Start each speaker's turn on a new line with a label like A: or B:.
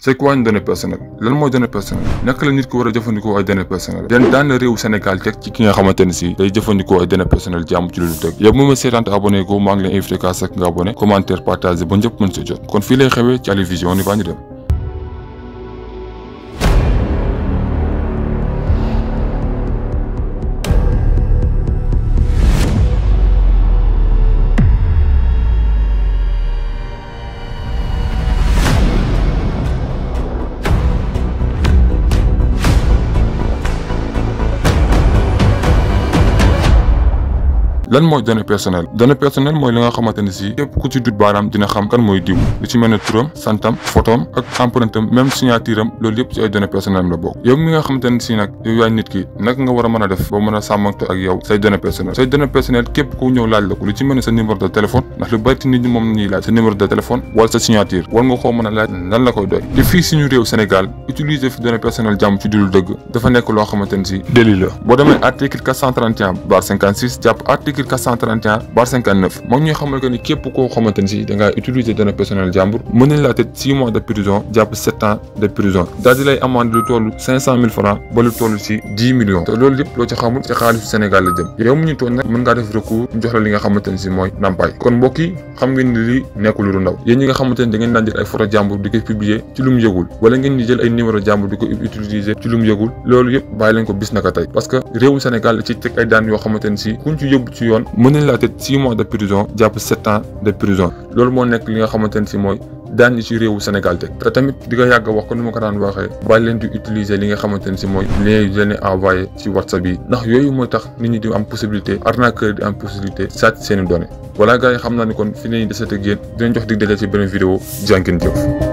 A: c'est quoi une donnée personnelle lan mooy donnée personnelle naka la nit ko war a jëfandikoo ay données personnelles den daan na réewu Sénégal teg ci ki nga xamante ne si day jëfandikoo ay données personnelles jàmm ci lu dëgg yow mu ma seetaan abonné ko maa ngi leen invité ka sak nga abonné commentaire partager ba ñëpp mën si jot kon fii lay xewee ci Ali Vision ni baa ñu dem. lan mooy données personnelles mooy li nga xamante ne si képp ku ci dut baaraam dina xam kan mooy diw lu ci mel ne turam santam photom ak empreinte am même signature am loolu yëpp ci ay données personnelles la bokk yow mi nga xamante ne si nag yow yaay nit ki naka nga war a mën a def ba mën a sàmmante ak yow say données personnelles képp ku ñëw laaj la ko lu ci mel ne sa numéro de téléphone ndax lu bari nit ñi moom la ñuy laaj sa numéro de téléphone wala sa signature war nga koo mën a laaj lan la koy doy te fii suñu réew Sénégal utiliser fi données personnelles jàmm ci dul dëgg dafa nekk loo xamante ne si délit la boo demee article 431/56 jàpp article 431/59 moom ñuy xamal que ni képp koo xamante ni si da ngaa utiliser données personnelles jàmbur mën nañ laa tëj 6 mois de prison jàpp 7 ans de prison daal di lay amende lu toll 500 000 francs ba lu toll ci 10 millions te loolu lépp loo ci xamul ci xaalisu Sénégal la jëm yow mu ñu tooñ nag mën ngaa def recours ñu jox la li nga xamante ni si mooy ndàmpaay kon mbokk yi xam ngeen ni lii nekkul lu ndaw yéen ñi nga xamante ni da ngeen daan jël ay photo jàmbur di ko publier ci lu mu yëgul wala ngeen di jël ay numéro jàmbur di ko utiliser ci lu mu yëgul loolu yëpp bàyyi leen ko bis naka tey parce que réewu Sénégal ci teg ay daan yoo xamante ni si kuñ ci yóbbu ci yoon mën nañ laa tëj 6 mois de prison jàpp 7 ans de prison loolu moo nekk li nga xamante ne si mooy daan ñi ci réewu Sénégal teg te tamit di nga yàgg wax ko ni ma ko daan waxee bàyyi leen di utiliser li nga xamante ne si mooy lien yu leen envoyé ci WhatsApp yi ndax yooyu mooy tax nit ñi di am possibilité arnaqueur di am possibilité sàcc seeni données voilà gars yi xam naa ni kon fi nañu desate ak yéen dinañ jox dig daje ci beneen vidéo jàngeen jëf